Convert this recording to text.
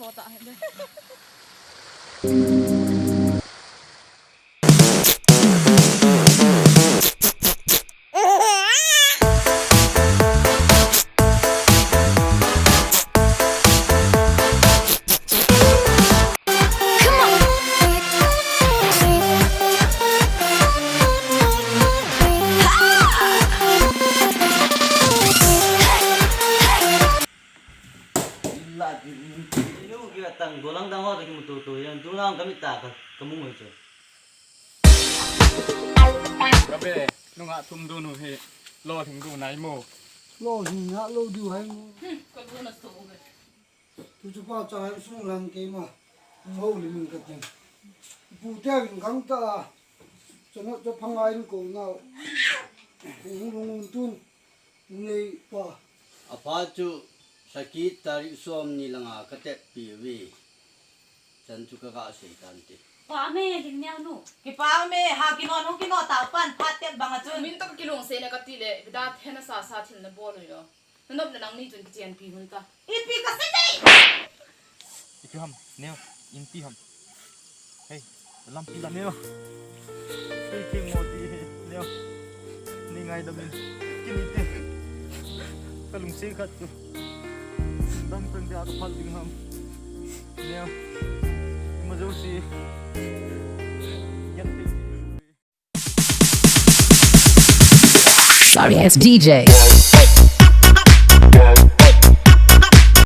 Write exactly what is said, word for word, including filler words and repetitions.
Ila di, inu kila tang, dolang dang ho ta kimu tu tu, yang tu lang kami ta ka, kamu ngai chu. Kabe, nunga thum du nu hi, lo thing du nai mo. Lo thing na lo du hai mo. Hmm, ka du na so be. Tu chu pa cha hai sung lang ke ma. Ho li min ka tin. Pu te vin kang ta. Chamo cha phang ai ko na. Hung hung tun. Nei pa. Apa chu sakhi tarik som ni langa ka tep pi ve. Chan chu ka ga sei tan ti. Pa me, lim neo nu. Kipa me, ha kino nu kino ta pan phat tep bang a chun. Min to kilung sei na ka ti le, bida thena sa sa thil na bol u yo. Na nop na nang ni chun kichen pi hun ta. Ipi ka sei dei. Ipi ham, neo, inpi ham. Hei, lampi la neo. Hei, hei, mo ti, neo. Ni ngai da min. Kini te. Ka lungsi khat chu. Dam tang dia ka phal ding ham. Neo. Mo jo si. Yan te. Sorry ass D J.